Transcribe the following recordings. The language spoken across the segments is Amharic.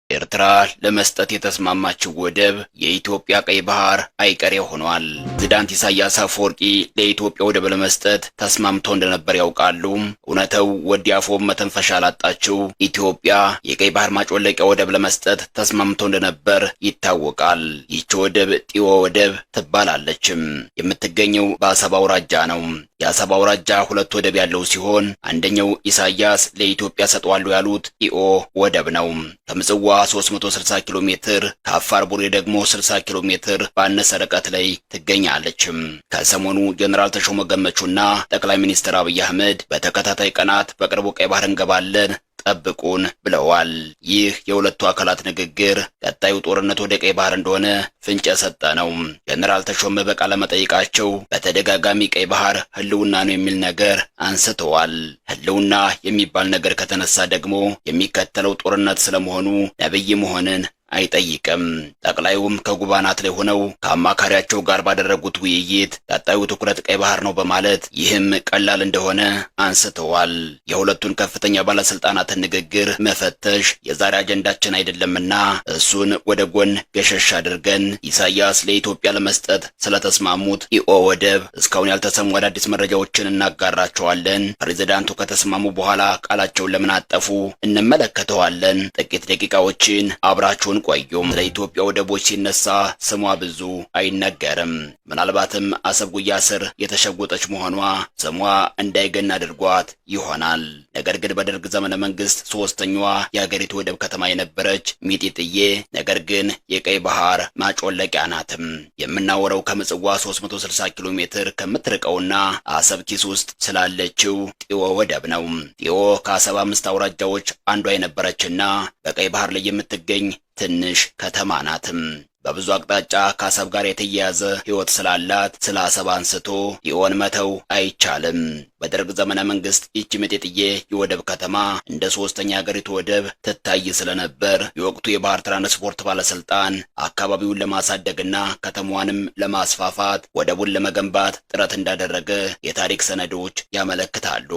ኤርትራ ለመስጠት የተስማማችው ወደብ የኢትዮጵያ ቀይ ባህር አይቀሬ ሆኗል። ፕሬዚዳንት ኢሳያስ አፈወርቂ ለኢትዮጵያ ወደብ ለመስጠት ተስማምተው እንደነበር ያውቃሉ። እውነተው ወዲ አፎም መተንፈሻ ላጣችው ኢትዮጵያ የቀይ ባህር ማጮለቂያ ወደብ ለመስጠት ተስማምተው እንደነበር ይታወቃል። ይህች ወደብ ጢዮ ወደብ ትባላለችም። የምትገኘው በአሰብ አውራጃ ነው። የአሰብ አውራጃ ሁለት ወደብ ያለው ሲሆን አንደኛው ኢሳያስ ለኢትዮጵያ ሰጠዋለሁ ያሉት ጢኦ ወደብ ነው። ከምጽዋ 360 ኪሎ ሜትር፣ ከአፋር ቡሬ ደግሞ 60 ኪሎ ሜትር ባነሰ ርቀት ላይ ትገኛለችም። ከሰሞኑ ጀነራል ተሾመ ገመቹና ጠቅላይ ሚኒስትር አብይ አህመድ በተከታታይ ቀናት በቅርቡ ቀይ ባህር እንገባለን፣ ጠብቁን ብለዋል። ይህ የሁለቱ አካላት ንግግር ቀጣዩ ጦርነት ወደ ቀይ ባህር እንደሆነ ፍንጭ የሰጠ ነው። ጀነራል ተሾመ በቃለ መጠይቃቸው በተደጋጋሚ ቀይ ባህር ህልውና ነው የሚል ነገር አንስተዋል። ህልውና የሚባል ነገር ከተነሳ ደግሞ የሚከተለው ጦርነት ስለመሆኑ ነብይ መሆንን አይጠይቅም። ጠቅላዩም ከጉባናት ላይ ሆነው ከአማካሪያቸው ጋር ባደረጉት ውይይት ቀጣዩ ትኩረት ቀይ ባህር ነው በማለት ይህም ቀላል እንደሆነ አንስተዋል። የሁለቱን ከፍተኛ ባለስልጣናትን ንግግር መፈተሽ የዛሬ አጀንዳችን አይደለምና እሱን ወደ ጎን ገሸሽ አድርገን ኢሳያስ ለኢትዮጵያ ለመስጠት ስለተስማሙት ኢኦ ወደብ እስካሁን ያልተሰሙ አዳዲስ መረጃዎችን እናጋራቸዋለን። ፕሬዚዳንቱ ከተስማሙ በኋላ ቃላቸውን ለምን አጠፉ? እንመለከተዋለን። ጥቂት ደቂቃዎችን አብራችሁን ቆዩም። ስለ ኢትዮጵያ ወደቦች ሲነሳ ስሟ ብዙ አይነገርም። ምናልባትም አሰብ ጉያ ስር የተሸጎጠች መሆኗ ስሟ እንዳይገን አድርጓት ይሆናል። ነገር ግን በደርግ ዘመነ መንግስት ሶስተኛዋ የሀገሪቱ ወደብ ከተማ የነበረች ሚጢጥዬ ነገር ግን የቀይ ባህር ማጮለቂያ ናትም። የምናወራው ከምጽዋ 360 ኪሎ ሜትር ከምትርቀውና አሰብ ኪስ ውስጥ ስላለችው ጢዮ ወደብ ነው። ጢዮ ከአሰብ አምስት አውራጃዎች አንዷ የነበረችና በቀይ ባህር ላይ የምትገኝ ትንሽ ከተማ ናትም። በብዙ አቅጣጫ ከአሰብ ጋር የተያያዘ ሕይወት ስላላት ስለ አሰብ አንስቶ ጢዮን መተው አይቻልም። በደርግ ዘመነ መንግስት ይቺ ሚጢጥዬ የወደብ ከተማ እንደ ሶስተኛ ሀገሪቱ ወደብ ትታይ ስለነበር የወቅቱ የባህር ትራንስፖርት ባለስልጣን አካባቢውን ለማሳደግና ከተማዋንም ለማስፋፋት ወደቡን ለመገንባት ጥረት እንዳደረገ የታሪክ ሰነዶች ያመለክታሉ።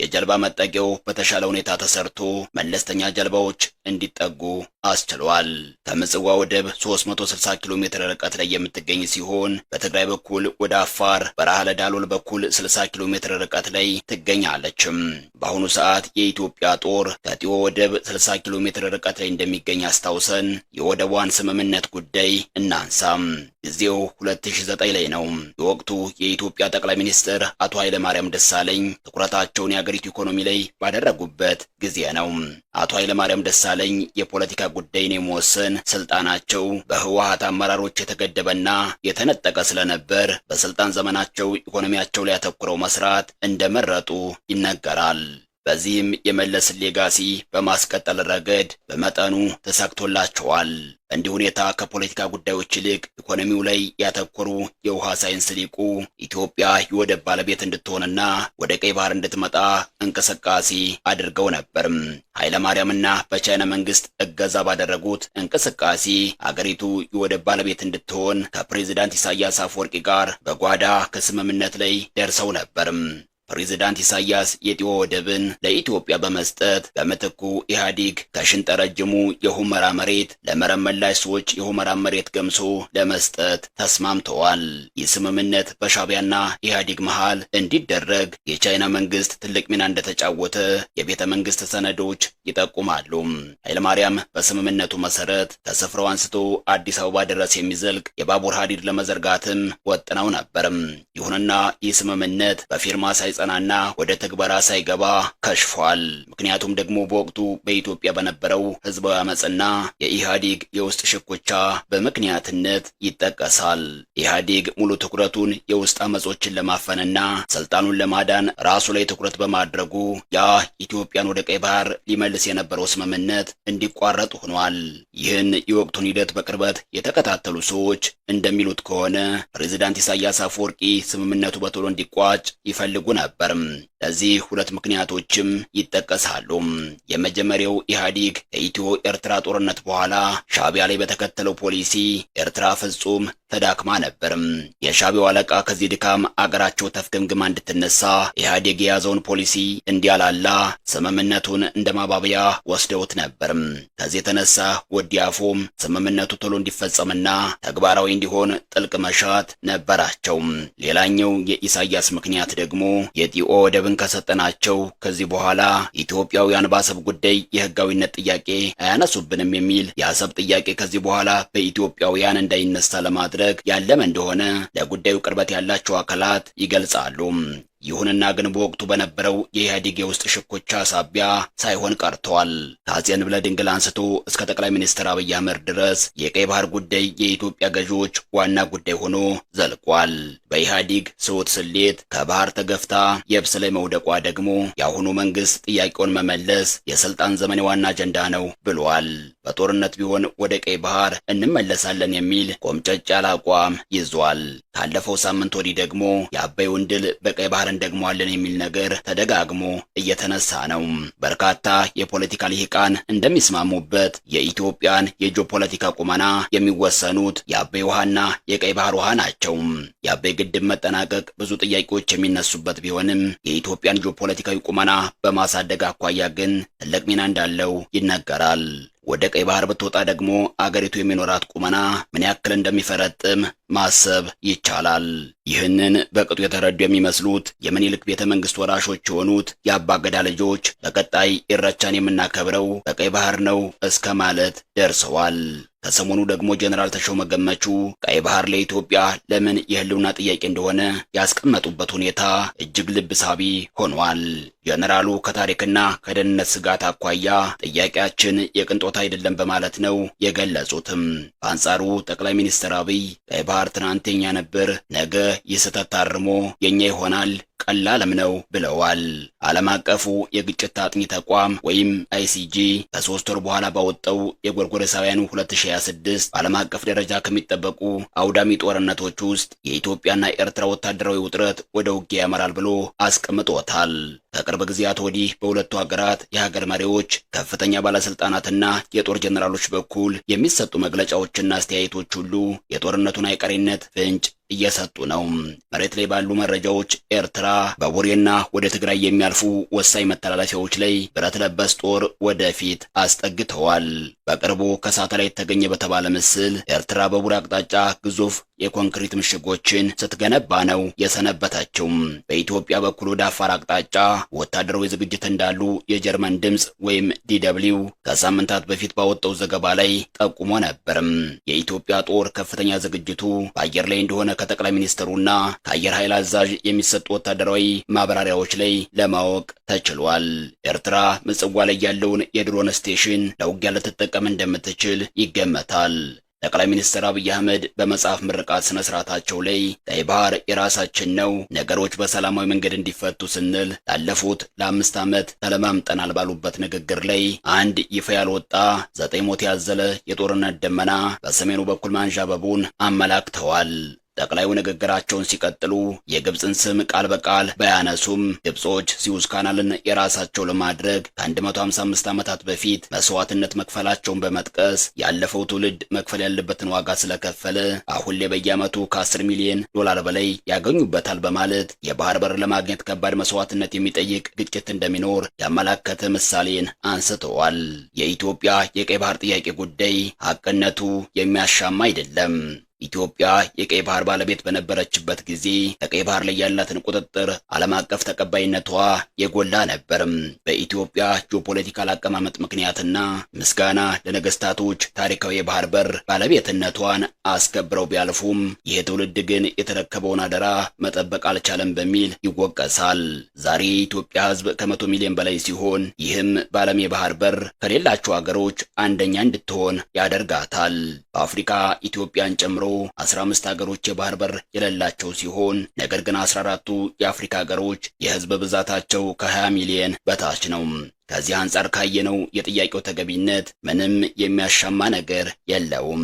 የጀልባ መጠጊያው በተሻለ ሁኔታ ተሰርቶ መለስተኛ ጀልባዎች እንዲጠጉ አስችሏል። ከምጽዋ ወደብ 360 ኪሎ ሜትር ርቀት ላይ የምትገኝ ሲሆን በትግራይ በኩል ወደ አፋር በረሃ ለዳሎል በኩል 60 ኪሎ ሜትር ርቀት ላይ ትገኛለችም። በአሁኑ ሰዓት የኢትዮጵያ ጦር ከጢዮ ወደብ 60 ኪሎ ሜትር ርቀት ላይ እንደሚገኝ አስታውሰን የወደቧን ስምምነት ጉዳይ እናንሳም። ጊዜው 2009 ላይ ነው። የወቅቱ የኢትዮጵያ ጠቅላይ ሚኒስትር አቶ ኃይለማርያም ደሳለኝ ትኩረታቸውን የአገሪቱ ኢኮኖሚ ላይ ባደረጉበት ጊዜ ነው። አቶ ኃይለማርያም ደሳለኝ የፖለቲካ ጉዳይን የመወሰን ስልጣናቸው በህወሓት አመራሮች የተገደበና የተነጠቀ ስለነበር በስልጣን ዘመናቸው ኢኮኖሚያቸው ላይ አተኩረው መስራት እንደመረጡ ይነገራል። በዚህም የመለስን legacy በማስቀጠል ረገድ በመጠኑ ተሳክቶላቸዋል። እንዲህ ሁኔታ ከፖለቲካ ጉዳዮች ይልቅ ኢኮኖሚው ላይ ያተኮሩ የውሃ ሳይንስ ሊቁ ኢትዮጵያ የወደብ ባለቤት እንድትሆንና ወደ ቀይ ባህር እንድትመጣ እንቅስቃሴ አድርገው ነበር። ኃይለማርያምና በቻይና መንግስት እገዛ ባደረጉት እንቅስቃሴ አገሪቱ የወደብ ባለቤት እንድትሆን ከፕሬዚዳንት ኢሳያስ አፈወርቂ ጋር በጓዳ ከስምምነት ላይ ደርሰው ነበር። ፕሬዚዳንት ኢሳያስ የጢዮ ወደብን ለኢትዮጵያ በመስጠት በምትኩ ኢህአዴግ ከሽንጠ ረጅሙ የሁመራ መሬት ለመረብ መላሽ ሰዎች የሁመራ መሬት ገምሶ ለመስጠት ተስማምተዋል። ይህ ስምምነት በሻዕቢያና ኢህአዴግ መሃል እንዲደረግ የቻይና መንግስት ትልቅ ሚና እንደተጫወተ የቤተ መንግስት ሰነዶች ይጠቁማሉ። ኃይለማርያም በስምምነቱ መሰረት ከስፍራው አንስቶ አዲስ አበባ ድረስ የሚዘልቅ የባቡር ሀዲድ ለመዘርጋትም ወጥነው ነበርም። ይሁንና ይህ ስምምነት በፊርማ ሳይጸናና ወደ ትግበራ ሳይገባ ከሽፏል። ምክንያቱም ደግሞ በወቅቱ በኢትዮጵያ በነበረው ህዝባዊ አመፅና የኢህአዴግ የውስጥ ሽኩቻ በምክንያትነት ይጠቀሳል። ኢህአዴግ ሙሉ ትኩረቱን የውስጥ አመጾችን ለማፈንና ስልጣኑን ለማዳን ራሱ ላይ ትኩረት በማድረጉ ያ ኢትዮጵያን ወደ ቀይ ባህር ሊመልስ የነበረው ስምምነት እንዲቋረጥ ሆኗል። ይህን የወቅቱን ሂደት በቅርበት የተከታተሉ ሰዎች እንደሚሉት ከሆነ ፕሬዚዳንት ኢሳያስ አፈወርቂ ስምምነቱ በቶሎ እንዲቋጭ ይፈልጉ ነበር። ለዚህ ሁለት ምክንያቶችም ይጠቀሳሉ። የመጀመሪያው ኢህአዴግ ከኢትዮ ኤርትራ ጦርነት በኋላ ሻዕቢያ ላይ በተከተለው ፖሊሲ ኤርትራ ፍጹም ተዳክማ ነበር። የሻዕቢያው አለቃ ከዚህ ድካም አገራቸው ተፍገምግማ እንድትነሳ ኢህአዴግ የያዘውን ፖሊሲ እንዲያላላ ስምምነቱን እንደ ማባበያ ወስደውት ነበር። ከዚህ የተነሳ ወዲ አፎም ስምምነቱ ቶሎ እንዲፈጸምና ተግባራዊ እንዲሆን ጥልቅ መሻት ነበራቸው። ሌላኛው የኢሳያስ ምክንያት ደግሞ የጢኦ ወደብን ከሰጠናቸው ከዚህ በኋላ ኢትዮጵያውያን በአሰብ ጉዳይ የህጋዊነት ጥያቄ አያነሱብንም የሚል የአሰብ ጥያቄ ከዚህ በኋላ በኢትዮጵያውያን እንዳይነሳ ለማድረግ ያለመ እንደሆነ ለጉዳዩ ቅርበት ያላቸው አካላት ይገልጻሉ። ይሁንና ግን በወቅቱ በነበረው የኢህአዴግ የውስጥ ሽኩቻ ሳቢያ ሳይሆን ቀርተዋል። ከአፄ ልብነ ድንግል አንስቶ እስከ ጠቅላይ ሚኒስትር አብይ አህመድ ድረስ የቀይ ባህር ጉዳይ የኢትዮጵያ ገዢዎች ዋና ጉዳይ ሆኖ ዘልቋል። በኢህአዴግ ስሁት ስሌት ከባህር ተገፍታ የብስ ላይ መውደቋ ደግሞ የአሁኑ መንግስት ጥያቄውን መመለስ የስልጣን ዘመን ዋና አጀንዳ ነው ብሏል። በጦርነት ቢሆን ወደ ቀይ ባህር እንመለሳለን የሚል ቆምጨጭ ያለ አቋም ይዟል። ካለፈው ሳምንት ወዲህ ደግሞ የአባይውን ድል በቀይ ባህር እንደግመዋለን የሚል ነገር ተደጋግሞ እየተነሳ ነው። በርካታ የፖለቲካ ልሂቃን እንደሚስማሙበት የኢትዮጵያን የጂኦፖለቲካ ቁመና የሚወሰኑት የአባይ ውሃና የቀይ ባህር ውሃ ናቸው። የአባይ ግድብ መጠናቀቅ ብዙ ጥያቄዎች የሚነሱበት ቢሆንም የኢትዮጵያን ጂኦፖለቲካዊ ቁመና በማሳደግ አኳያ ግን ትልቅ ሚና እንዳለው ይነገራል። ወደ ቀይ ባህር ብትወጣ ደግሞ አገሪቱ የሚኖራት ቁመና ምን ያክል እንደሚፈረጥም ማሰብ ይቻላል። ይህንን በቅጡ የተረዱ የሚመስሉት የምኒልክ ቤተ መንግስት ወራሾች የሆኑት የአባገዳ ልጆች በቀጣይ ኢሬቻን የምናከብረው በቀይ ባህር ነው እስከ ማለት ደርሰዋል። ከሰሞኑ ደግሞ ጀነራል ተሾመ ገመቹ ቀይ ባህር ለኢትዮጵያ ለምን የህልውና ጥያቄ እንደሆነ ያስቀመጡበት ሁኔታ እጅግ ልብ ሳቢ ሆኗል። ጀነራሉ ከታሪክና ከደህንነት ስጋት አኳያ ጥያቄያችን የቅንጦት አይደለም በማለት ነው የገለጹትም። በአንጻሩ ጠቅላይ ሚኒስትር አብይ ቀይ ባህር ትናንት የኛ ነበር፣ ነገ ይህ ስህተት ታርሞ የኛ ይሆናል፣ ቀላልም ነው ብለዋል። ዓለም አቀፉ የግጭት አጥኚ ተቋም ወይም ICG ከ3 ወር በኋላ ባወጣው የጎርጎሮሳውያኑ 2026 በዓለም አቀፍ ደረጃ ከሚጠበቁ አውዳሚ ጦርነቶች ውስጥ የኢትዮጵያና ኤርትራ ወታደራዊ ውጥረት ወደ ውጊያ ያመራል ብሎ አስቀምጦታል። ከቅርብ ጊዜያት ወዲህ በሁለቱ ሀገራት የሀገር መሪዎች፣ ከፍተኛ ባለስልጣናትና የጦር ጀነራሎች በኩል የሚሰጡ መግለጫዎችና አስተያየቶች ሁሉ የጦርነቱን አይቀሬነት ፍንጭ እየሰጡ ነው። መሬት ላይ ባሉ መረጃዎች ኤርትራ በቡሬና ወደ ትግራይ የሚያልፉ ወሳኝ መተላለፊያዎች ላይ ብረት ለበስ ጦር ወደፊት አስጠግተዋል። በቅርቡ ከሳተላይት ተገኘ በተባለ ምስል ኤርትራ በቡሬ አቅጣጫ ግዙፍ የኮንክሪት ምሽጎችን ስትገነባ ነው የሰነበተችው። በኢትዮጵያ በኩል ወደ አፋር አቅጣጫ ወታደራዊ ዝግጅት እንዳሉ የጀርመን ድምፅ ወይም DW ከሳምንታት በፊት ባወጣው ዘገባ ላይ ጠቁሞ ነበርም። የኢትዮጵያ ጦር ከፍተኛ ዝግጅቱ በአየር ላይ እንደሆነ ከጠቅላይ ሚኒስትሩና ከአየር ኃይል አዛዥ የሚሰጡ ወታደራዊ ማብራሪያዎች ላይ ለማወቅ ተችሏል። ኤርትራ ምጽዋ ላይ ያለውን የድሮን station ለውጊያ ልትጠቀም እንደምትችል ይገመታል። ጠቅላይ ሚኒስትር አብይ አህመድ በመጽሐፍ ምርቃት ስነ ስርዓታቸው ላይ ቀይ ባህር የራሳችን ነው፣ ነገሮች በሰላማዊ መንገድ እንዲፈቱ ስንል ላለፉት ለ5 ዓመት ተለማምጠናል ባሉበት ንግግር ላይ አንድ ይፋ ያልወጣ ዘጠኝ ሞት ያዘለ የጦርነት ደመና በሰሜኑ በኩል ማንዣበቡን አመላክተዋል። ጠቅላዩ ንግግራቸውን ሲቀጥሉ የግብፅን ስም ቃል በቃል ባያነሱም ግብጾች Suez Canal ን የራሳቸው ለማድረግ ከ155 ዓመታት በፊት መስዋዕትነት መክፈላቸውን በመጥቀስ ያለፈው ትውልድ መክፈል ያለበትን ዋጋ ስለከፈለ አሁን ላይ በየዓመቱ ከ10 ሚሊዮን ዶላር በላይ ያገኙበታል በማለት የባህር በር ለማግኘት ከባድ መስዋዕትነት የሚጠይቅ ግጭት እንደሚኖር ያመላከተ ምሳሌን አንስተዋል። የኢትዮጵያ የቀይ ባህር ጥያቄ ጉዳይ ሀቅነቱ የሚያሻማ አይደለም። ኢትዮጵያ የቀይ ባህር ባለቤት በነበረችበት ጊዜ ከቀይ ባህር ላይ ያላትን ቁጥጥር ዓለም አቀፍ ተቀባይነቷ የጎላ ነበርም። በኢትዮጵያ geopolitical አቀማመጥ ምክንያትና ምስጋና ለነገስታቶች ታሪካዊ የባህር በር ባለቤትነቷን አስከብረው ቢያልፉም ይህ ትውልድ ግን የተረከበውን አደራ መጠበቅ አልቻለም በሚል ይወቀሳል። ዛሬ የኢትዮጵያ ሕዝብ ከ100 ሚሊዮን በላይ ሲሆን ይህም በዓለም የባህር በር ከሌላቸው ሀገሮች አንደኛ እንድትሆን ያደርጋታል። በአፍሪካ ኢትዮጵያን ጨምሮ 15 ሀገሮች የባህር በር የሌላቸው ሲሆን ነገር ግን 14ቱ የአፍሪካ ሀገሮች የህዝብ ብዛታቸው ከ20 ሚሊዮን በታች ነው። ከዚህ አንጻር ካየነው የጥያቄው ተገቢነት ምንም የሚያሻማ ነገር የለውም።